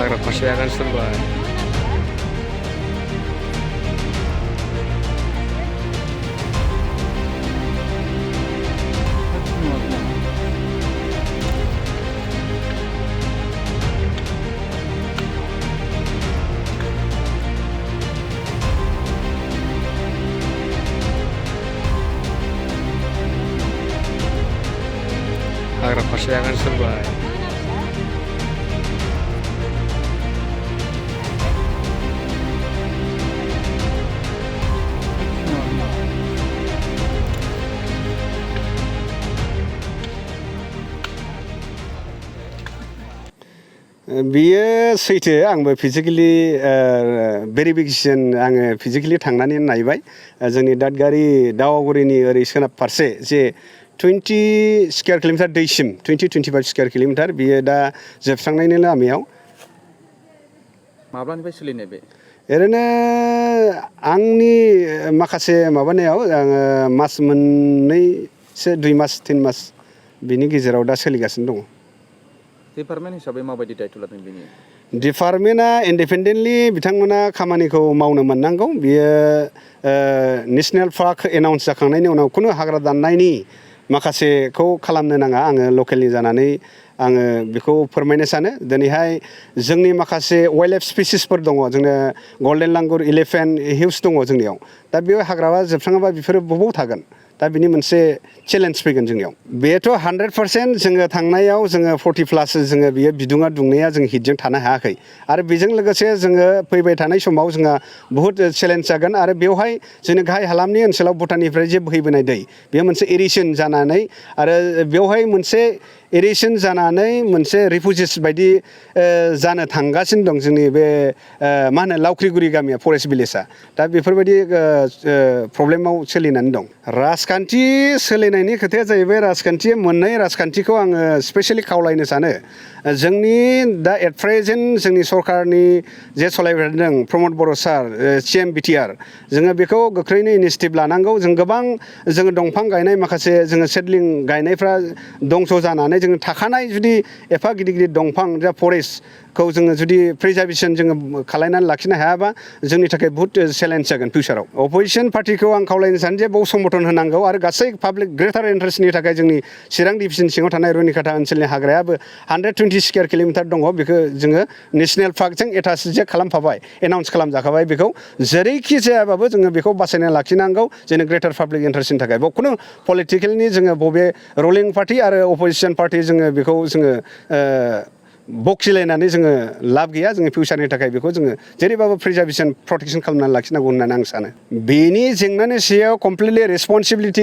हाग्रा फारसे आगान सुरबाय। हाग्रा फारसे आगान सुरबाय। बियो सैथो आंबो फिजिकेलि भेरिफिकेसन आङो फिजिकेलि थांनानै नायबाय जोंनि दादगारि दाउगुरिनि ओरै सोनाब फारसे जे 20 स्कुवार किल'मिटार दैसिम 20-25 स्कुवार किल'मिटार बियो दा जोबस्रांनायनि लामायाव। माब्लानिफ्राय सोलिनाय बे? ओरैनो आंनि माखासे माबानायाव आङो मास मोननैसो 2 मास 3 मास बिनि गेजेराव दा सोलिगासिनो दङ। डिपार्टमेन्ट हिसाबै माबायदि दायथ' लादों बेनि? डिपार्टमेन्टआ इन्डिपेन्डेन्टलि बिथांमोना खामानिखौ मावनो मोननांगौ। बियो नेसनेल पार्क एनाउन्स जाखांनायनि उनाव खुनु हाग्रा दाननायनि माखासेखौ खालामनो नाङा। आङो लकेलनि जानानै आङो बेखौ फोरमायनो सानो। दिनैहाय जोंनि माखासे वाइल्ड लाइफ स्पिसिसफोर दङ। जोंनो गल्डेन लांगुर, इलिफेन्ट हिउज दङ जोंनियाव। दा बेयाव हाग्राया जोबस्राङाबा बेफोरो बबाव थागोन? दा बिनि मोनसे चेलेन्ज फैगोन जोंनियाव। बेथ' 100% जोङो थांनायाव जोङो 40+ जोङो बियो बिदुङा दुंनाया जों हिटजों थानो हायाखै। आरो बेजों लोगोसे जोङो फैबाय थानाय समाव जोंहा बुहुत चेलेन्ज जागोन। आरो बेवहाय जोंनि गाहाय हालामनि ओनसोलाव भुटाननिफ्राय जे बोहैबोनाय दै बेयो मोनसे एरिसन जानानै आरो बेवहाय मोनसे एरिसन जानानै मोनसे रिफुजिस बायदि जानो थांगासिनो दं जोंनि बे मा होनो लावख्रिगुरि गामिया फरेस्ट भिलेजआ। दा बेफोरबायदि प्रब्लेमाव सोलिनानै दं। राजखान्थि सोलिनायनि खोथाया जाहैबाय राजखान्थि मोननै राजखान्थिखौ आङो स्पेसियेलि खावलायनो सानो। जोंनि दा एट प्रेजेन्ट जोंनि सरकारनि जे सालायबाय थादों प्रमद बर' सार CM BTR जोङो बेखौ गोख्रैनो इनिसियेटिभ लानांगौ। जों गोबां जोङो दंफां गायनाय माखासे जोङो सेडलिं गायनायफ्रा दंस' जानानै जोङो थाखानाय जुदि एफा गिदिर गिदिर दंफां जा फरेस्टखौ जोङो जुदि प्रिजार्भेसन जोङो खालायनानै लाखिनो हायाबा जोंनि थाखाय बहुद चेलेन्ज जागोन फिउचाराव। अपोजिसन पार्टिखौ आं खावलायनो सानो जे बाव समर्थन होनांगौ आरो गासै पाब्लिक ग्रेटार इन्टारेस्टनि थाखाय जोंनि चिरां डिभिजन सिङाव थानाय रुनिकाटा ओनसोलनि हाग्रायाबो 120 स्कुवार किल'मिटार दङ। बेखौ जोङो नेसनेल पार्कजों एटाच जे खालामफाबाय, एनाउन्स खालामजाखाबाय। बेखौ जेरैखि जायाबाबो जोङो बेखौ बासायना लाखिनांगौ जोंनि ग्रेटार पाब्लिक इन्टारेस्टनि थाखाय। बाव खुनु पलिटिकेलनि जोङो बबे रुलिं पार्टि आरो अपोजिसन पार्टि जोङो बेखौ जोङो बखिलायनानै जोङो लाब गैया। जोङो फिउचारनि थाखाय बेखौ जोङो जेरैबाबो प्रिजार्भेसन प्रटेक्सन खालामनानै लाखिनांगौ होननानै आं सानो। बेनि जेंनानि सायाव कमप्लिटलि रेसपन्सिबिलिटि